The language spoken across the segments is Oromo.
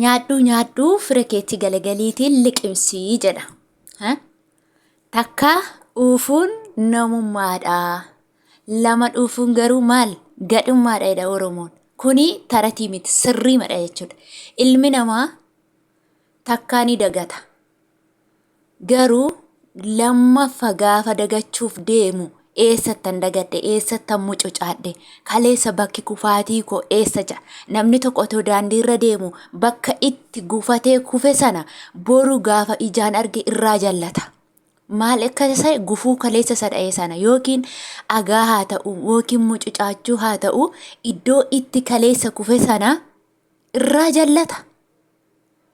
Nyaadhuu nyaadhuu fira keetti galagaliitiin liqimsii jedha. Ha? Takka dhuufuun namummaadha. Lama dhuufuun garuu maal? Gadhummaadha jedha Oromoon. Kuni taratii miti sirriimadha jechuudha. Ilmi namaa takkaa ni dagata. Garuu lammaffa gaafa dagachuuf deemu eessattan dagadhe, eessattan mucucaadhe, kaleessa bakki kufaatii koo eessa jedha. Namni tokko otoo daandiirra deemu bakka itti gufatee kufe sana boru gaafa ijaan arge irraa jallata. Maal akka ta'e gufuu kaleessa isa dha'e sana yookiin dhagaa haa ta'u yookiin mucucaachuu haa ta'u iddoo itti kaleessa kufe sana irraa jallata.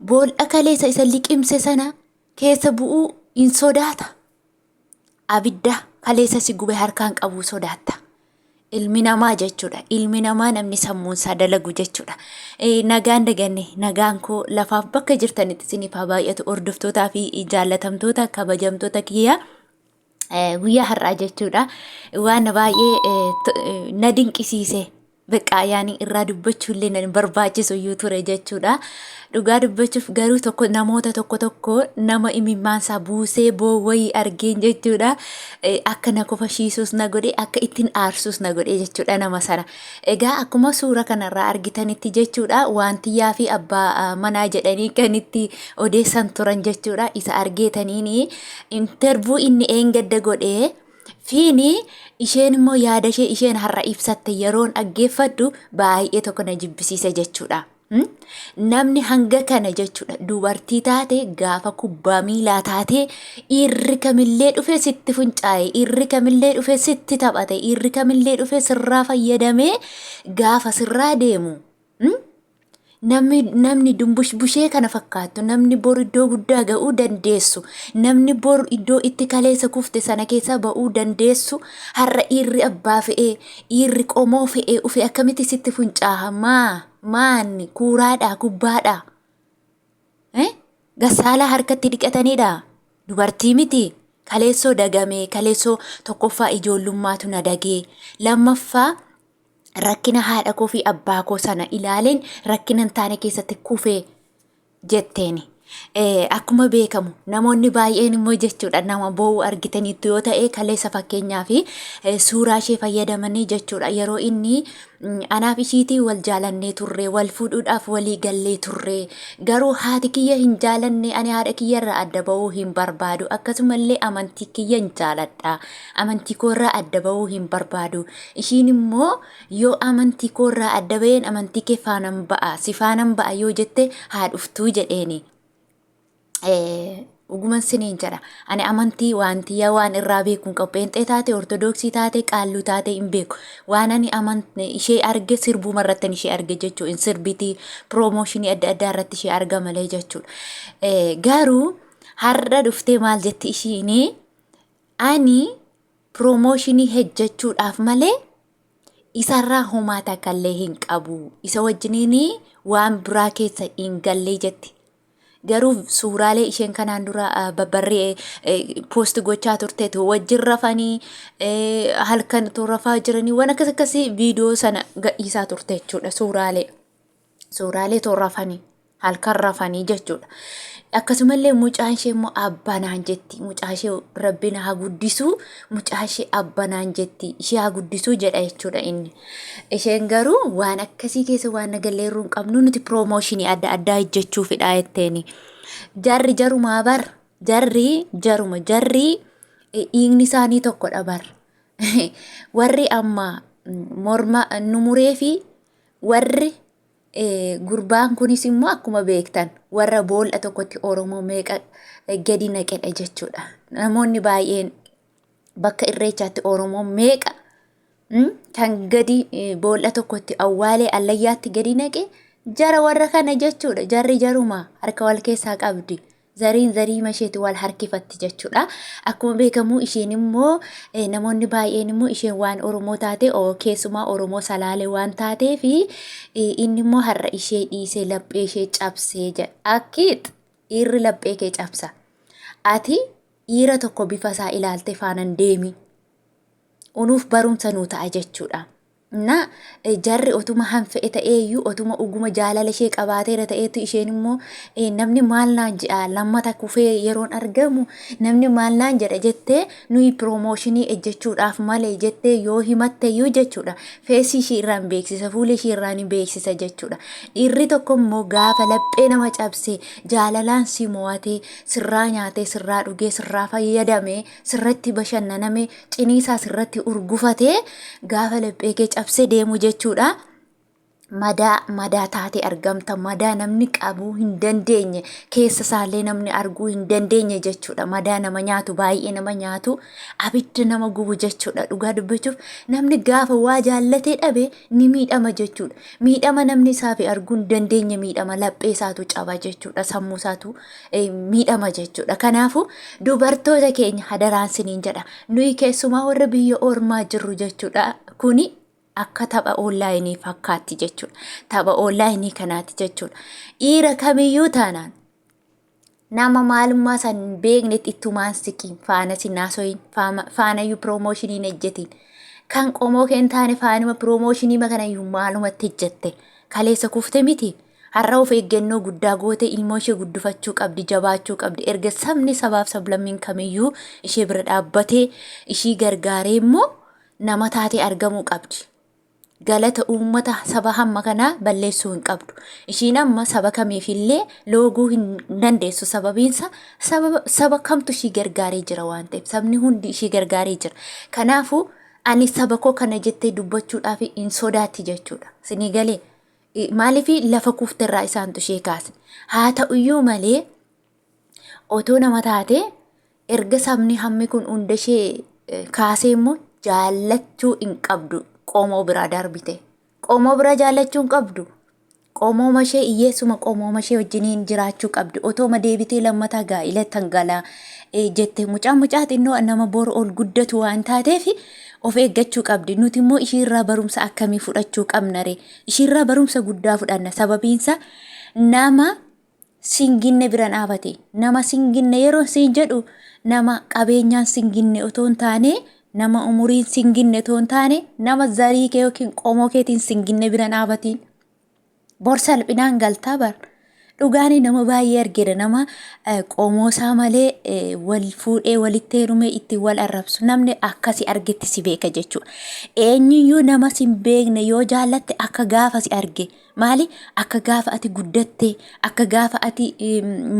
Bool'a kaleessa isa liqimse sana keessa bu'uu hin sodaata. Abidda kaleessa si gube harkaan qabuu sodaatta. Ilmi namaa jechuudha. Ilmi namaa namni sammuun isaa dalagu jechuudha. Nagaan daganne nagaan koo lafaaf bakka jirtanitti isiniif haa baay'atu hordoftootaa fi jaallatamtoota kabajamtoota kiyya. Guyyaa har'aa jechuudha. Waan baay'ee na dinqisiise. Beqqaa yaani irraa dubbachuu illee nan barbaachisu iyyuu ture jechuudha. Dhugaa dubbachuuf garuu tokko namoota tokko tokko nama imimmaansaa buusee boowwayii argeen jechuudha. Akka na kofashiisuus na godhe akka ittiin aarsuus na godhe jechuudha nama sana. Egaa akkuma suura kanarraa argitanitti jechuudha waantiyyaa fi abbaa manaa jedhanii kan itti odeessan turan jechuudha. Isa argeetaniini intervuu inni eengadda godhee fiini isheen immoo yaada ishee isheen har'a ibsatte yeroon dhaggeeffadhu baay'ee tokko na jibbisiise jechuudha. Namni hanga kana jechuudha dubartii taate gaafa kubbaa miilaa taate dhiirri kamillee dhufe sitti fincaa'e dhiirri kamillee dhufe sitti taphate dhiirri kamillee dhufe sirraa fayyadamee gaafa sirraa deemu. Namni namni dumbush bushee kana fakkaattu namni bor iddoo guddaa ga'uu dandeessu namni bor iddoo itti kaleessa kufte sana keessaa ba'uu dandeessu har'a dhiirri abbaa fe'ee dhiirri qomoo fe'ee ufe akkamitti sitti funcaaha maa maanni kuuraadhaa kubbaadhaa eh? Gassaalaa harkatti dhiqatanidha dubartii miti kaleessoo dagamee kaleessoo tokkoffaa ijoollummaatu na dagee lammaffaa rakkina haadha koo fi abbaa koo sana ilaaleen rakkina hin taane keessatti kufee jetteeni. Akkuma beekamu namoonni baay'een immoo jechuudha nama boo'u argitaniittu yoo ta'e kaleessa fakkeenyaa fi suuraa ishee fayyadamanii jechuudha yeroo inni anaaf ishiitii wal jaalannee turre wal fuudhuudhaaf walii gallee turre garuu haati kiyya hin jaalanne ani haadha kiyya irraa adda ba'uu hin barbaadu akkasumallee amantii kiyya hin jaaladha amantii koo irraa adda ba'uu hin barbaadu Ishiin immoo yoo amantii koo irraa adda ba'een amantii kee faanan ba'a, si faanan ba'a yoo jette haa dhuftuu jedheeni. Dhuguman siniin jedha. Ani amantii waantiyyaa waan irraa beeku hin qabu. Pheenxee taate, Ortodoksii taate, qaalluu taate hin beeku. Waan ani ishee arge sirbuma irratti ishee arge jechuudha. Hin sirbiti, piroomooshinii adda addaa irratti ishee arga malee jechuudha. Garuu har'a dhuftee maal jetti ishiini ani Promotion hejjechuudhaaf malee isarraa homaa takkallee hin qabu. Isa wajjiniin waan biraa keessa hin gallee jetti. Garuu suuraalee isheen kanaan dura babbarree poost gochaa turteetu wajjin rafanii halkan utuu rafaa jiranii waan akkas akkasii viidiyoo sana gadhiisaa turte jechuudha suuraalee. Suuraalee too rafanii halkan rafanii jechuudha. Akkasumallee mucaan ishee immoo abbaa naan jetti. Mucaa ishee rabbiin haa guddisuu mucaa ishee abbaa naan jetti. Ishee haa guddisuu jedha jechuudha inni. Isheen garuu waan akkasii keessa waan nagalleerruu hin qabnu nuti piroomooshinii adda addaa hojjechuufidha jetteeni. Jarri jarumaa bar jarri jaruma jarri dhiigni isaanii tokkodha bar. Warri amma morma nu muree fi Warri gurbaan kunis immoo akkuma beektan warra bool'a tokkotti Oromoo meeqa gadi naqedha jechuudha. Namoonni baay'een bakka irreechaatti Oromoo meeqa kan gadi bool'a tokkotti awwaalee allayyaatti gadi naqe jara warra kana jechuudha. Jarri jaruma harka wal keessaa qabdi. Zariin zariima isheeti wal harkifatti jechuudha. Akkuma beekamu isheen immoo namoonni baay'een immoo isheen waan Oromoo taate keessumaa Oromoo Salaalee waan taateef inni immoo har'a ishee dhiisee laphee ishee cabsee jedha. Akkiit dhiirri laphee kee cabsa. Ati dhiira tokko bifa isaa ilaalte faanan deemi. Unuuf barumsa nuu ta'a jechuudha. Na jarri otuma hanfe'e ta'eeyyuu otuma uguma jaalala ishee qabaateera ta'eetu isheen immoo namni maal naan jedha lammata kufee yeroon argamu namni maal naan jedha jettee nuyi piroomooshinii ejjechuudhaaf malee jettee yoo himatteyyuu jechuudha. Feesii ishii irraan beeksisa fuula ishii irraan ni beeksisa jechuudha. Dhiirri tokko immoo gaafa laphee nama cabse jaalalaan si mo'atee sirraa nyaatee sirraa dhugee sirraa fayyadamee sirratti bashannaname ciniisaa sirratti urgufatee gaafa laphee kee cabsee deemu jechuudha. Madaa madaa taatee argamta. Madaa namni qabuu hin dandeenye keessa isaallee namni arguu hin dandeenye jechuudha. Madaa nama nyaatu baay'ee nama nyaatu abidda nama gubu jechuudha. Dhugaa dubbachuuf namni gaafa waa jaallatee dhabe ni miidhama jechuudha. Miidhama namni isaaf arguu hin dandeenye miidhama laphee isaatu caba jechuudha. Sammuu isaatu miidhama jechuudha. Kanaafuu dubartoota keenya hadaraan siniin jedha. Nuyi keessumaa warra biyya ormaa jirru jechuudha. Kuni akka tapha onlaayinii fakkaatti jechuudha. Tapha onlaayinii kanaati jechuudha. Dhiira kamiyyuu taanaan nama maalummaa san hin beeknetti ittumaan siqiin faana sin haasoyin faanayyuu piroomooshinii hin ejjetiin. Kan qomoo kee hin taane faanuma piroomooshinii makanayyuu maalumatti ejjette. Kaleessa kufte miti. Har'a of eeggannoo guddaa gootee ilmoo ishee guddifachuu qabdi, jabaachuu qabdi. Erga sabni sabaaf sablammiin kamiyyuu ishee bira dhaabbatee ishii gargaaree immoo nama taatee argamuu qabdi. Galata uummata saba hamma kanaa balleessuu hin qabdu. Ishiin amma saba kamiifillee looguu hin dandeessu. Sababiinsa saba kamtu ishii gargaaree jira waan ta'eef sabni hundi ishii gargaaree jira. Kanaafuu ani saba koo kana jettee dubbachuudhaaf hin sodaatti jechuudha. Sinii galee. Maaliif lafa kufterraa isaantu ishee kaase. Haa ta'uyyuu malee otoo nama taate erga sabni hammi kun hunda ishee kaasee immoo jaallachuu hin qabdu qomoo biraa darbite. Qomoo biraa jaallachuu hin qabdu. Qomooma ishee hiyyeessuma qomooma ishee wajjiniin jiraachuu qabdi. Otooma deebitee lammataa gaa'ila tangalaa jette mucaan mucaa xinnoo nama bor ol guddatu waan taateef of eeggachuu qabdi. Nuti immoo ishiirraa barumsa akkamii fudhachuu qabna ree? Ishiirraa barumsa guddaa fudhanna. Sababiinsa nama singinne bira dhaabate. Nama singinne yeroo siin jedhu nama qabeenyaan singinne otoo hin taane nama umuriin singinne otoo hin taane nama zarii kee yookiin qomoo keetiin singinne bira dhaabatiin. Bor salphinaan galtaa bar. Dhugaanii nama baay'ee argeera nama qomoo isaa malee wal fuudhee walitti heerumee ittiin wal arrabsu namni akkasi argetti si beeka jechuudha. Eenyuyyuu nama si hin beekne yoo jaallatte akka gaafa si arge maali akka gaafa ati guddatte akka gaafa ati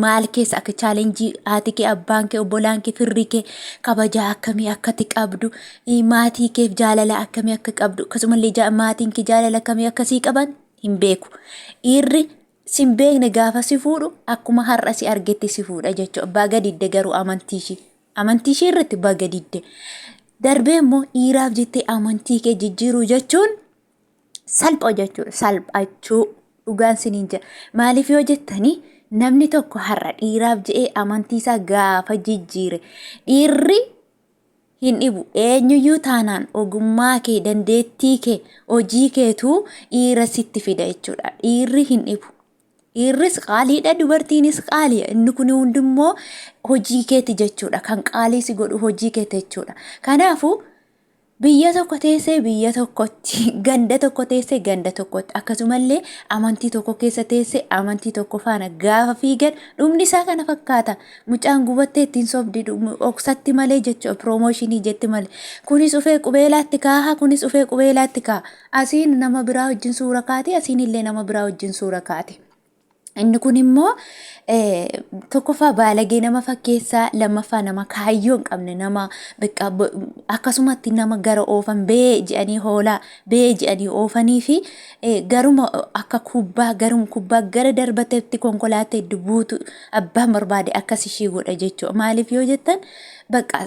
maal keessa akka chaalenjii haati kee abbaan kee obbolaan kee firri kee kabajaa akkamii akka ati qabdu maatii keef jaalala akkamii akka qabdu akkasumallee maatiin kee jaalala akkamii akkasii qaban hin beeku. Dhiirri sin beekne gaafa si fuudhu akkuma har'a si argetti si fuudha jechuudha. Baga didde garuu amantii ishii. Amantii ishii irratti baga didde. Darbee immoo dhiiraaf jettee amantii kee jijjiiruu jechuun salpha jechuudha. Salphachuu dhugaan siniin jedha. Maaliif yoo jettanii namni tokko har'a dhiiraaf je'ee amantii isaa gaafa jijjiire dhiirri hin dhibu. Eenyuyyuu taanaan ogummaa kee, dandeettii kee, hojii keetu dhiira sitti fida jechuudha. Dhiirri hin dhibu. Dhiirris qaaliidha, dubartiinis qaaliidha. Inni kun hundimmoo hojii keeti jechuudha. Kan qaalii si godhu hojii keeti jechuudha. Kanaafuu biyya tokko teessee biyya tokkotti, ganda tokko teessee ganda tokkotti, akkasumallee amantii tokko keessa teessee amantii tokko faana gaafa fiigan dhumni isaa kana fakkaata. Mucaan gubattee ittiin sobdi oksatti malee jechuudha piroomooshinii jetti malee. Kunis ufee qubeelaatti kaaha kunis ufee qubeelaatti kaaha. Asiin nama biraa wajjin suura kaati asiin illee nama biraa wajjin suura kaati. Inni kun immoo tokkoffaa baalagee nama fakkeessaa lammaffaa nama kaayyoo hin qabne nama akkasumatti nama gara oofan bee jedhanii hoolaa bee jedhanii oofanii fi garuma akka kubbaa garuma kubbaa gara darbatetti konkolaataa itti buutu abbaan barbaade akkas ishii godha jechuudha. Maaliif yoo jettan bakka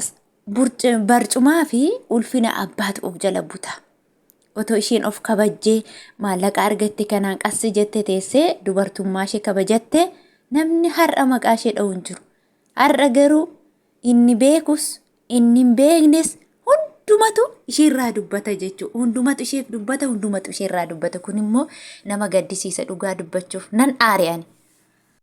barcumaa fi ulfina abbaatu of jala buta. Otoo isheen of kabajjee maallaqa argatte kanaan qassi jette teessee dubartummaa ishee kabajatte namni har'a maqaa ishee dha'u hin jiru. Har'a garuu inni beekus inni hin beeknes hundumatu isheerraa dubbata jechuudha. Hundumatu isheef dubbata, hundumatu isheerraa dubbata. Kun immoo nama gaddisiisa dhugaa dubbachuuf nan aare ani.